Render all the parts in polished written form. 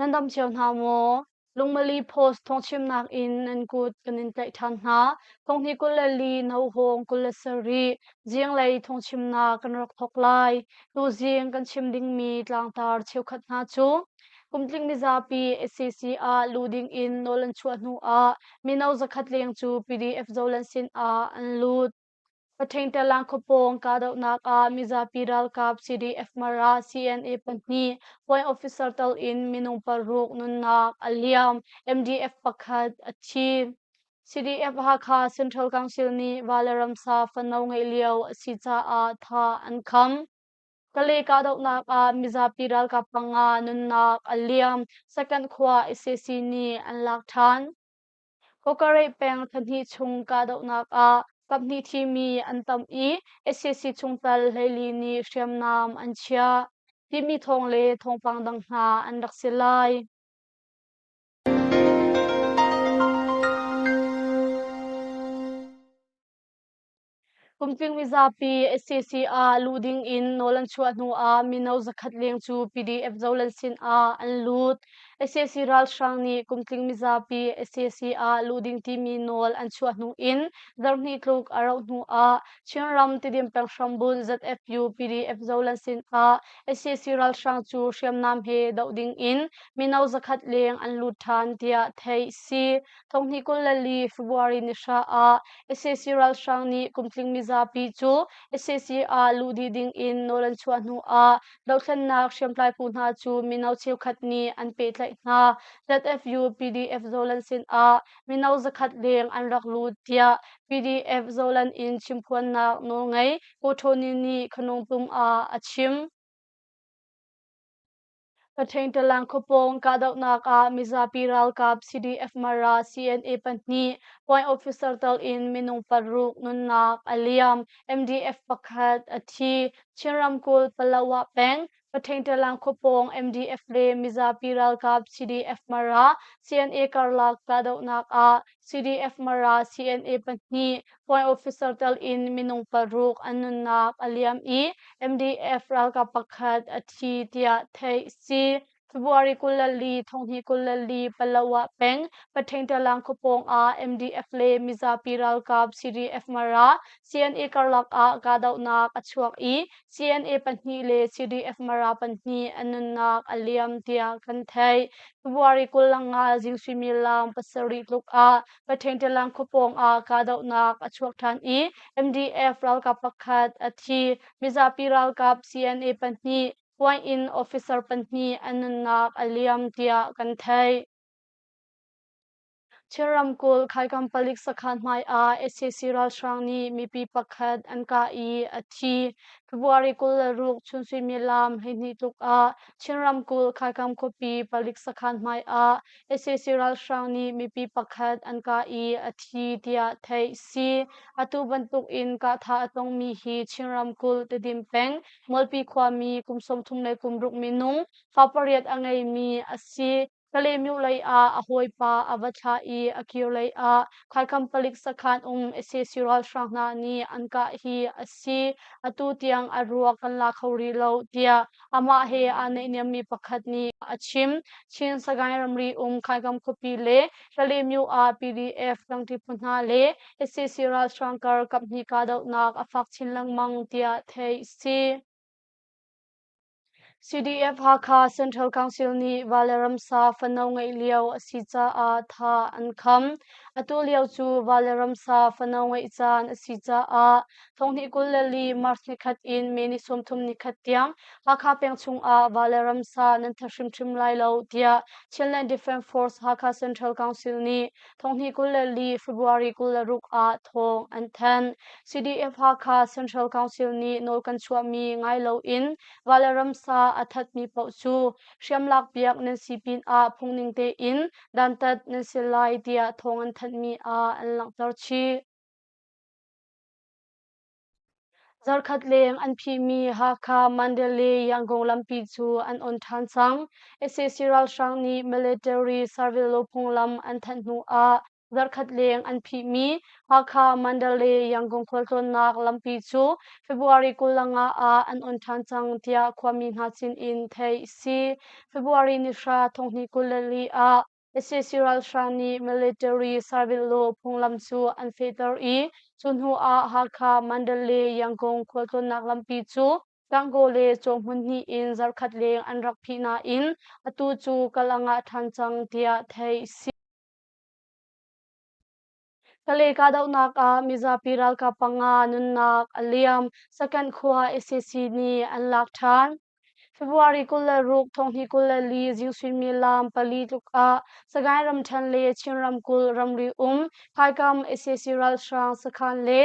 Nan dam cio hna maw? Lungmali Post thawngchimnak in nan kut kan in tlaih ṭhan hna. Thonghni 24 Nohawng 27 zinglei thawngchimnak kan rak thawk lai. Tuzing kan chim dingmi tlangtar cheukhat hna cu kumtling mizapi SAC ah luh ding in nawl an chuah hnu ah mino zakhat leng cu PDF Zoland sin ah an lut. Paṭhingtelang khuapawng kahdohnak ah mizapi ralkap CDF Mara CNA pahnih point officer tal in minung paruk nunnak a liam, MDF pakhat a thi. CDF Hakha Central Council nih va le ramsa fano ngeih lio a si caah tha an kham. Kale kahdohnak ah mizapi ralkap panga nunnak a liam, Second khua sac nih an lak ṭhan. Kawkareh peng thlahnih chung kahdohnak ah kaphnih thimi an tam i sac chungtel 14 nih hriamnam an chiah timi thawng le thawngpang dang hna an rak si lai. Kumtling mizapi sac ah luh ding in nawl an chuah hnu ah mino zakhat leng cu PDF Zoland sin ah an lut. Sac ralhrang nih kumtling mizapi sac ah luh ding timi nawl an chuah hnu in zarhhnih tluk a rauh hnu ah Chinram Tidim peng hrambunh ZFU PDF Zoland sin ah sac ralhrang cu hriamnam he doh ding in mino zakhat leng an lut ṭhan tiah theih si. Thonghnih 24 February ni hra ah sac ralhrang nih kumtling mizapi cu sac ah luh dih ding in nawl an chuah hnu ah dohthlennak hriamtlai phu hna cu mino cheukhat nih an pehtlaih hna. ZFU PDF Zoland sin ah mino zakhat leng an rak lut tiah PDF Zoland in chimphuannak nawlngei Ko Tony nih Khanungtum ah a chim. Paṭhengtalang khuapawng kahdohnak ah mizapi ralkap CDF Mara CNA pahnih point officer tal in minung paruk nunnak a liam. MDF pakhat a thi. Chin ramkulh Palawa peng Paṭhengtalang khuapawng MDF le mizapi ralkap CDF Mara CNA karlak kahdohnak ah CDF Mara CNA pahnih point officer tal in minung paruk an nunnak a liam i MDF ralkap pakhat a thi tiah theih si. February 24 thonghnih 24 Palawa peng Paṭhengtalang khuapawng ah MDF le mizapi ralkap CDF Mara CNA karlak ah kahdohnak a chuak i CNA pahnih le CDF Mara pahnih an nunnak a liam tiah kan theih. February 25 zing suimilam pasarih tluk ah Paṭhengtalang khuapawng ah kahdohnak a chuak ṭhan i MDF ralkap pakhat a thi. Mizapi ralkap CNA pahnih, Point-in officer pahnih an nunnak a liam tiah kan theih. Chin ramkulh Khaikam palik sakhan hmai ah sac ralhrang nih mipi pakhat an kah i a thi. February 26 chun suimilam 12 tluk ah Chin ramkulh Khaikam khuapi palik sakhan hmai ah sac ralhrang nih mipi pakhat an kah i a thi tiah theih si. Atu bantuk in kahthah a tongmi hi Chin ramkulh Tedim peng Mualpi khuami kum 36 minung fa pariat a ngeimi a si. Kalaymyo lei ah a hawipa a va thlah i a kir lei ah Khaikam palik sakhan um sac ralhrang hna nih an kah hi a si. Atu tiang a ruak kan la kho rih lo tiah amah he aa naihniammi pakhat nih a chim. Chin Sagaing ramri um Khaikam khuapi le Kalaymyo ah PDF tlangṭi phu hna le sac ralhrang kar kaphnih kahdohnak a fak chin lengmang tiah theih a si. CDF Hakha Central Council nih va le ramsa fano ngeih lio a si caah tha an kham. Atu lio cu va le ramsa fano ngeih caan a si caah thonghnih 24 March nikhat in May ni 30 nikhat tiang Hakha peng chungah va le ramsa nan that hrimhrim lai lo tiah Chinland Defence Force Hakha Central Council nih thonghnih 24 February 26 ah thawng an thanh. CDF Hakha Central Council nih nawl kan chuahmi ngai loin va le ramsa a thatmi paoh cu hriam lakpiak nan si pinah phungning tein dantat nan si lai tiah thawng an thanhmi ah an langhter chih. Zarkhat leng an phihmi Hakha Mandalay Yangon lampi cu an on ṭhan cang. Sac ralhrang nih military surveillance phunglam an thanh hnu ah. Zarhkhat leng an phihmi Hakha Mandalay Yangon khualtlawnnak lampi cu February 25 ah an on ṭhan cang tiah khuami hna sin in theih a si. February ni 10 2024 ah sac ralhrang nih military service law phunglam cu an fehter i cu hnu ah Hakha Mandalay Yangon khualtlawnnak lampi cu Gangaw le Caw hmun hnih in zarhkhat leng an rak phih nain atu cu kal a ngah ṭhan cang tiah theih a si. Kalay kahdohnak ah mizapi ralkap panga nunnak a liam. Sakanh khua sac nih an lak ṭhan. February 26, 2024 zing suimilam 4 tluk ah Sagaing ramṭhen le Chin ramkulh ramri um Khaikam sac ralhrang sakhan le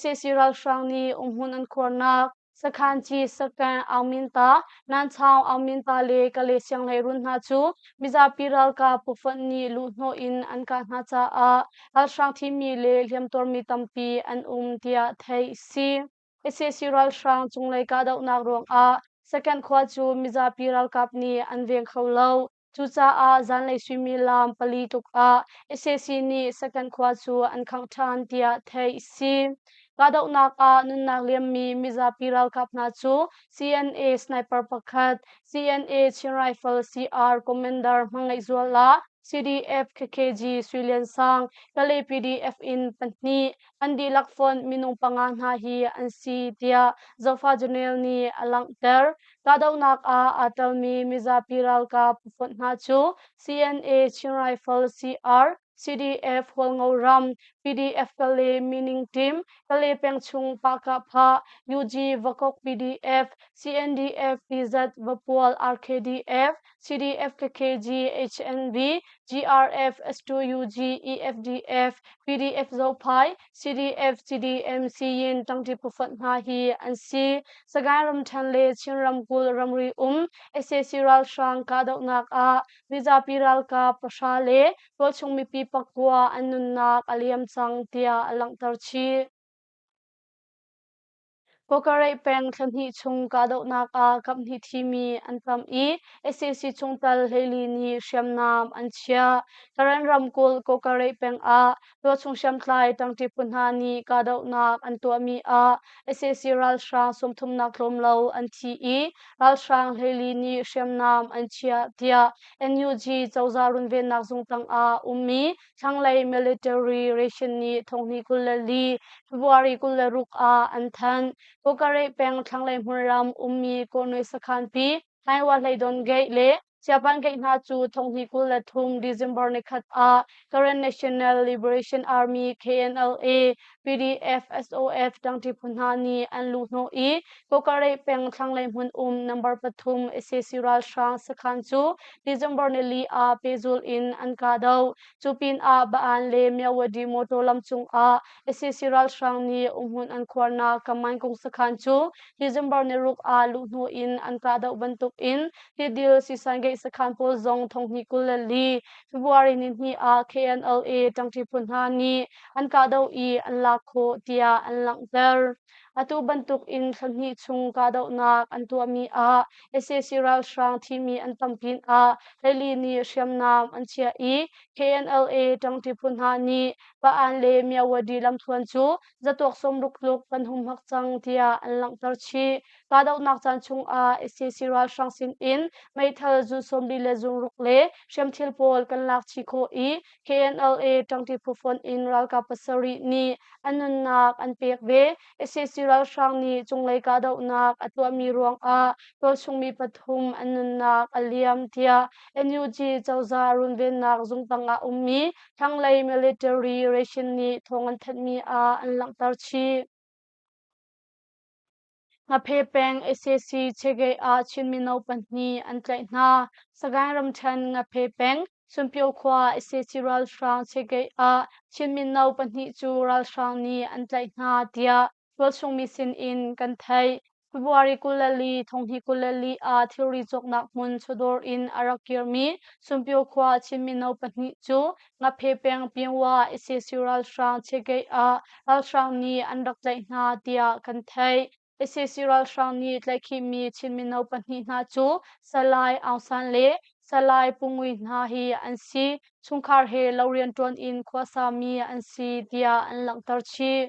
sac ralhrang nih umhmun an khuarnak Sakhan Ci Sakkan Aungminta, Nanchaung Aungminta le Kale Sianghleirun hna cu mizapi ralkap phufonh nih luhhnawh in an kah hna caah ralhrang thimi le hliamtuarmi tampi an um tiah theih a si. Sac ralhrang cunglei kahdohnak ruangah Sakhan khua cu mizapi ralkap nih an veng kho lo. Cucaah zanlei suimilam 4 tluk ah sac nih Sakhan khua cu an khangh ṭhan tiah theih a si. Kahdohnak ah nunnak liammi mizapi ralkap hna cu CNA sniper pakhat, CNA Chin Rifle CR Commander Hmangaihzuala, CDF KKG Sui Lian Sang, Kalay PDF in pahnih, an dihlak fonh minung panga hna hi an si tiah Zofa Journal nih a langhter. Kahdohnak ah aa telmi mizapi ralkap phufonh hna cu CNA Chin Rifle CR, CDF Hualngo ram, PDF Kale Mining Team, Kale pengchung Pahkahphah, UG Vakok PDF, CNDF PZ Vapual RKDF, CDF KKG HNB, GRF S2UG EFDF, PDF Zophai, CDF CDM Siyin ṭangṭi phufonh hna hi an si. Sagaing ramṭhen le Chin ramkulh ramri um sac ralhrang kahdohnak ah mizapi ralkap 10 le tualchung mipi 9 an nunnak a liam cang tiah a langhter chih. Kawkareih peng thlahnih chung kahdohnak ah kaphnih thimi an tam i sac chungtel 14 nih hriamnam an chiah. Karen ramkulh Kawkareih peng ah tualchung hriamtlai ṭangṭi phu hna nih kahdohnak an tuahmi ah sac ralhrang 30 nak tlawm lo an thi i ralhrang 14 nih hriamnam an chiah tiah NUG cozah runvennak zung tangah ummi thlanglei military ration nih 2024 February 26 ah an thanh. Kawkareih peng thlanglei hmunram ummi Kawhnuai sakhanpi Hlaingwa Hleidon Gate le Siapan Gate hna cu 2023 December 31 ah Karen National Liberation Army KNLA PDF SOF ṭangṭi phu hna nih an luhhnawh i Kawkareih peng thlanglei hmun um number 3 sac ralhrang sakhan cu December 4 ah pehzul in an kahdoh. Cu pinah Baan le Myawaddy motor lam cungah sac ralhrang nih umhmun an khuarnak Kamaingkung sakhan cu December 6 ah luhhnawh in an kahdoh bantukin Tidil Sisan Gate sakhan pawl zong 2024 February 2 ah KNLA ṭangṭi phu hna nih an kahdoh i an lak khawh tiah an langhter. Atu bantuk in thla hnih chung kahdohnak an tuahmi ah sac ralhrang thimi an tam pinah 14 nih hriamnam an chiah i KNLA ṭangṭi phu hna nih Pa'an le Myawaddy lamthluan cu zatuak 60 tluk kan humhak cang tiah an langhter chih. Kahdohnak caan chungah sac ralhrang sinin meithal zun 46 le hriamthil pawl kan lak chih khawh i KNLA ṭangṭi phu fonh in ralkap 7 nih an nunnak an pek ve. Sac ralhrang nih cunglei kahdohnak a tuahmi ruangah tualchungmi pathum an nunnak a liam tiah NUG cozah runvennak zung tangah ummi thlanglei military ration nih thawng an thanhmi ah an langhter chih. Ngaphe peng sac Chegei ah Chin mino pahnih an tlaih hna. Sagaing ramṭhen Ngaphe peng Sunpio khua sac ralhrang Chegei ah Chin mino pahnih cu ralhrang nih an tlaih hna tiah tualchungmi sin in kan theih. February 24, 2024 ah thilri cawknak hmun chawdawr in a rak kirmi Sunpio khua Chin mino pahnih cu Ngaphe peng Pyingwa sac ralhrang Chegei ah ralhrang nih an rak tlaih hna tiah kan theih. Sac ralhrang nih tlaihkhihmi Chin mino pahnih hna cu Salai Aung San le Salai Pu Ngui hna hi an si. Chungkhar he lo rianṭuan in khuasami an si tiah an langhter chih.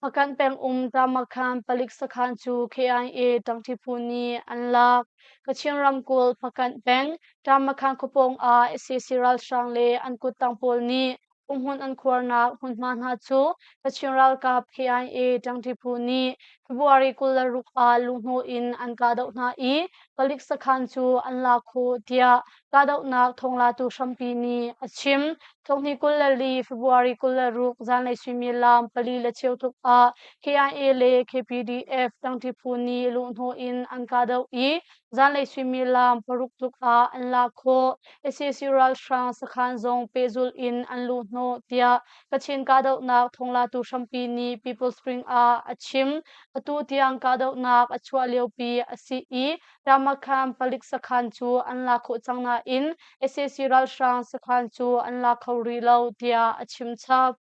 Hpakant pengum Tamakhan palik sakhan cu KIA ṭangṭi phu nih an lak. Kachin ramkulh Hpakant peng Tamakhan khuapawng ah sac ralhrang le an kuttang pawl nih umhmun an khuarnak hmunhma hna cu Kachin ralkap KIA ṭangṭi phu nih February 26 ah luhhnawh in an kahdoh hna i palik sakhan cu an lak khawh tiah kahdohnak thawnglatu hrampi nih a chim. Thonghni 24 February 26 zanlei suimilam 4:15 tluk ah KIA le KPDF ṭangṭi phu nih luhhnawh in an kahdoh i zanlei suimilam 6 tluk ah an lak khawh. Sac ralhrang sakhan zong pehzulh in an luhhnawh tiah Kachin kahdohnak thawnglatu hrampi nih People Spring ah a chim. Atu tiang kahdohnak a chuah liopi a si i Ramakham palik sakhan cu an lak khawh cang nain sac ralhrang sakhan cu an la kho rih lo tiah a chim chap.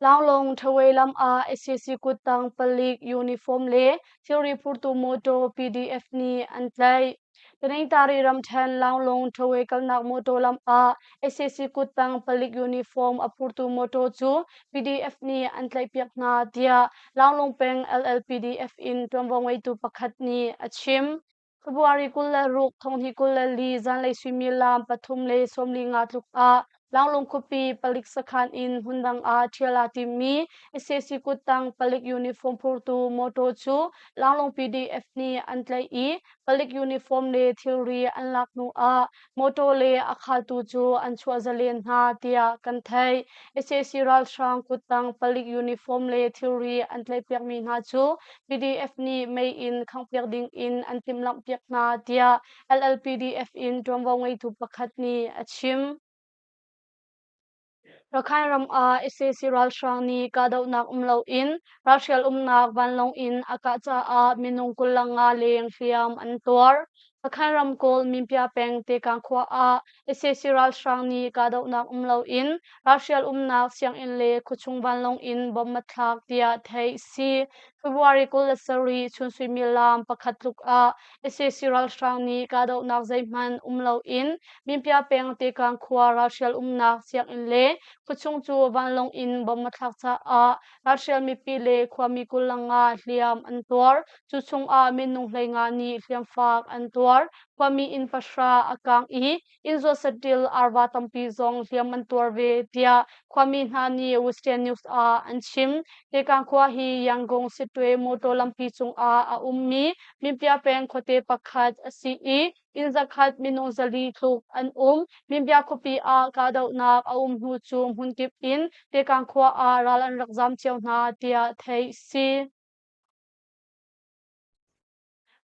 Launglong Thawei lam ah sac kuttang palik uniform le thilri phurtu motor PDF nih an tlaih. Taningtari ramṭhen Launglong Thawei kalnak motor lam ah sac kuttang palik uniform a phurtu motor cu PDF nih an tlaihpiak hna tiah Launglong peng LLPDF in ṭuanvo ngeitu pakhat nih a chim. February 26, 2024 zanlei suimilam 3:45 tluk ah Launglung khuapi palik sakhan in hmundang ah ṭhial aa timmi sac kuttang palik uniform phurtu motor cu Launglung PDF nih an tlaih i palik uniform le thilri an lak hnu ah motor le a khaltu cu an chuah zalen hna tiah kan theih. Sac ralhrang kuttang palik uniform le thilri an tlaihpiakmi hna cu PDF nih mei in khanghpiak ding in an timhlamhpiak hna tiah LLPDF in ṭuanvo ngeitu pakhat nih a chim. Rakhine ram ah sac ralhrang nih kahdohnak um loin ralhrial umnak vanlawng in a kah caah minung 25 leng hliam an tuar. Rakhine ramkulh Minpya peng Tekang khua ah sac ralhrang nih kahdohnak um loin ralhrial umnak sianginn le khuachung vanlawng in bomb a thlak tiah theih a si. February 27 chun suimilam 1 tluk ah sac ralhrang nih kahdohnak zeihmanh um loin Minpya peng Tekang khua ralhrial umnak sianginn le khuachung cu vanlawng in bomb a thlak caah ralhrial mipi le khuami 25 hliam an tuar. Cu chungah minung 15 nih hliamfak an tuar. Khuami inn 9 a kang i inn zuat saṭil arva tampi zong hliam an tuar ve tiah khuami hna nih Western News ah an chim. Tekang khua hi Yangon Sittwe motor lampi cungah a ummi Minpya peng khuate pakhat a si i inn 100 minung 400 tluk an um. Minbia khuapi ah kahdohnak a um hnu cu hmunkip in Tekang khua ah ral an rak zam cio hna tiah theih si.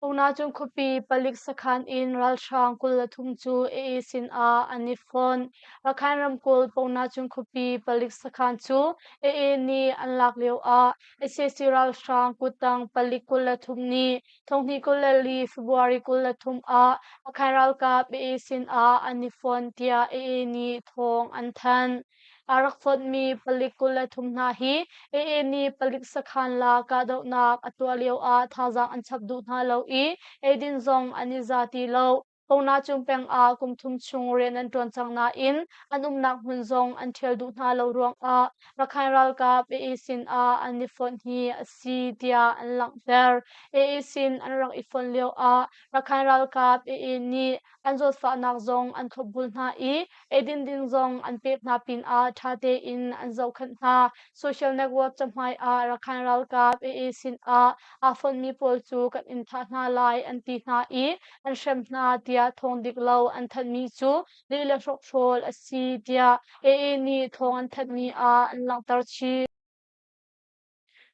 Unacung khuapi palik sakhan in ralhrang 23 cu AA sin ah an i fonh. Rakhine ramkulh Ponacung khuapi palik sakhan cu AA nih an lak lio ah sac ralhrang kuttang palik 23 nih 2024 February 23 ah Rakhine ralkap AA sin ah an i fonh tiah AA nih thawng an thanh. Aa rak fonhmi palik 23 hna hi AA nih palik sakhan la kahdohnak a tuah lio ah thazaang an chap duh hna lo i eidin zong an i za ti lo. Ponacung peng ah kum thum chung rian an ṭuan cang nain an umnak hmun zong an ṭhial duh hna lo ruangah Rakhine ralkap AA sin ah an i fonh hi a si tiah an langhter. AA sin an rak i fonh lio ah Rakhine ralkap AA nih an zawtfahnak zong an thlopbul hna i eidin ding zong an pek hna pinah ṭha tein an zohkhenh hna. Social network cahmai ah Rakhine ralkap AA sinah aa fonhmi pawl cu kan in thah hna lai an ti hna i an hrem hna tiah thawng dik lo an thanhmi cu lih le hrokhrawl a si tiah AA nih thawng an thanhmi ah an langhter chih.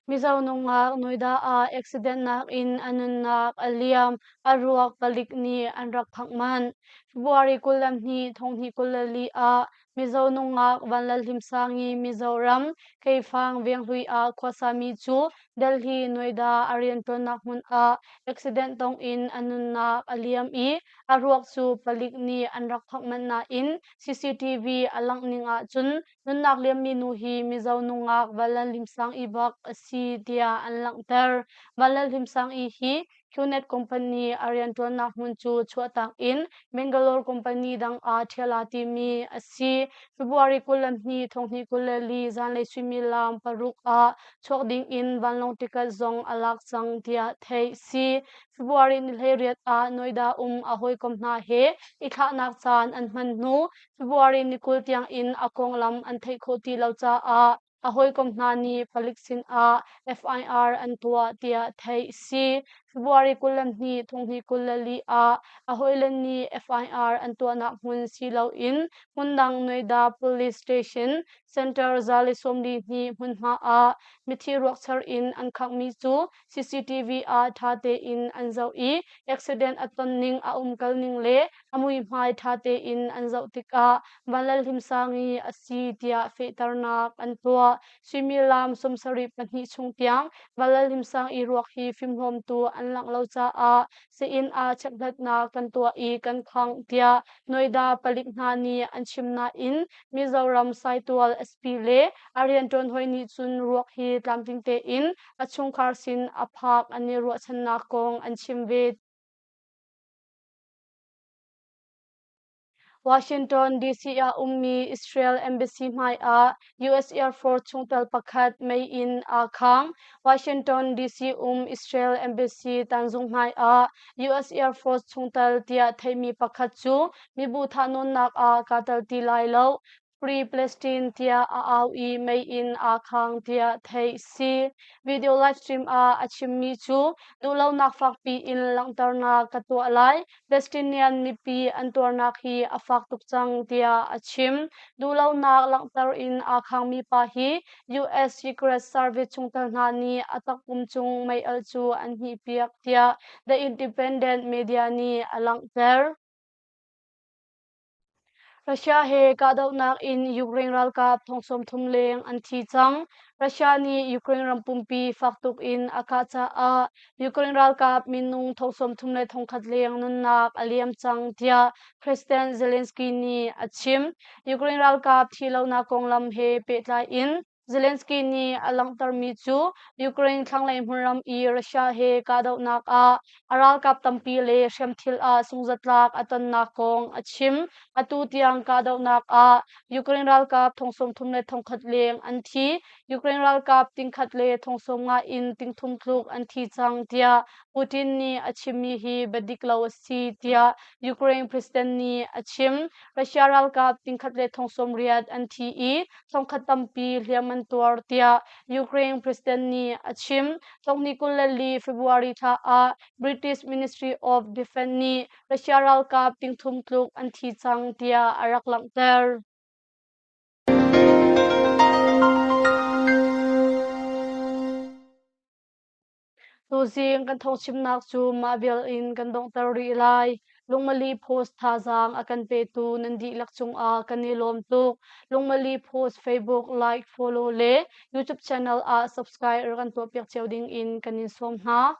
Mizo nungak Noida ah accident nak in a nunnak a liam. A ruak palik nih an rak khangh manh. February 22, 2024 ah Mizo nungak Vanlalhlimsangi Mizoram Keifang Venghlui ah khuasami cu Delhi Noida a rianṭuannak hmun ah accident tong in a nunnak a liam i a ruak cu palik nih an rak khangh manh nain CCTV a langh ning ahcun Nunnak liammi nu hi Mizo nungak Vanlalhlimsangi bak a si tiah an langhter. Vanlalhlimsangi hi QNet company a rianṭuannak hmun cu chuahtak in Bangalore company dang ah ṭhial aa timi a si. February 22, 2024 zanlei suimilam 6 ah chuak ding in vanlawng ticket zong a lak cang tiah theih si. February ni 18 ah Noida um a hawikom hna he i thlahnak caan an hman hnu February ni 20 tiang in a konglam an theih khawh ti lo caah a hawikom hna nih palik sinah FIR an tuah tiah theih si. February 22, 2024 ah a hawile nih FIR an tuahnak hmun si loin hmundang Noida Police Station Center 142 hmunhma ah mithi ruak char in an khanghmi cu CCTV ah ṭha tein an zoh i accident a ton ning a umkal ning le a muihmai ṭha tein an zoh tikah Vanlalhlimsangi a si tiah fehternak an tuah. Suimilam 72 chung tiang Vanlalhlimsangi ruak hi fimhlawmtu an langh lo caah sii-inn ah chekhlatnak kan tuah i kan khangh tiah Noida palik hna nih an chim nain Mizoram Saitual SP le a rianṭuan hawi nih cun ruak hi tlamtling tein a chungkhar sin a phak an i ruahchannak kong an chim ve. Washington DC ah ummi Israel Embassy hmaiah US Air Force chungtel pakhat mei in aa khang. Washington DC um Israel Embassy tanzung hmaiah US Air Force chungtel tiah theihmi pakhat cu mibu thahnawnnak ah kaa tel ti lai lo. Free Palestine tiah a au i mei in aa khang tiah theih si. Video live stream ah a chimmi cu duhlonak fakpi in langhternak ka tuah lai. Palestinian mipi an tuarnak hi a fak tuk cang tiah a chim. Duhlonak langhter in aa khangmi pa hi US Secret Service chungtel hna nih a takpum cung mei-alh cu an hmihpiak tiah The Independent Media nih a langhter. Russia he kahdohnak in Ukraine ralkap thong 30 leng an thi cang. Russia nih Ukraine ram pumpi fak tuk in a kah caah Ukraine ralkap minung thong 31 leng nunnak a liam cang tiah President Zelensky nih a chim. Ukraine ralkap thi lonak konglam he pehtlai in Zelensky nih a langhtermi cu Ukraine thlanglei hmunram i Russia he kahdohnak ah a ralkap tampi le hriamthil ah sungzatlak a tonnak kong a chim. Atu tiang kahdohnak ah Ukraine ralkap thong 31 leng an thi. Ukraine ralkap tingkhat le thong 50 in tingthum tluk an thi cang tiah Putin nih a chimmi hi biadik lo a si tiah Ukraine president nih a chim. Russia ralkap tingkhat le thong 80 an thi i thongkhat tampi hliam an tuar tiah Ukraine president nih a chim. Thongni 24 February thla ah British Ministry of Defense nih Russia ralkap tingthum tluk an thi cang tiah a rak langhter. Tuzing kan thawngchimnak cu mah vial in kan donghter rih lai. Lungmali Post thazaang a kan petu nan dihlak cungah kan i lawm tuk. Lungmali Post Facebook like, follow le YouTube channel ah subscribe rak kan tuahpiak cio ding in kan in sawm hna.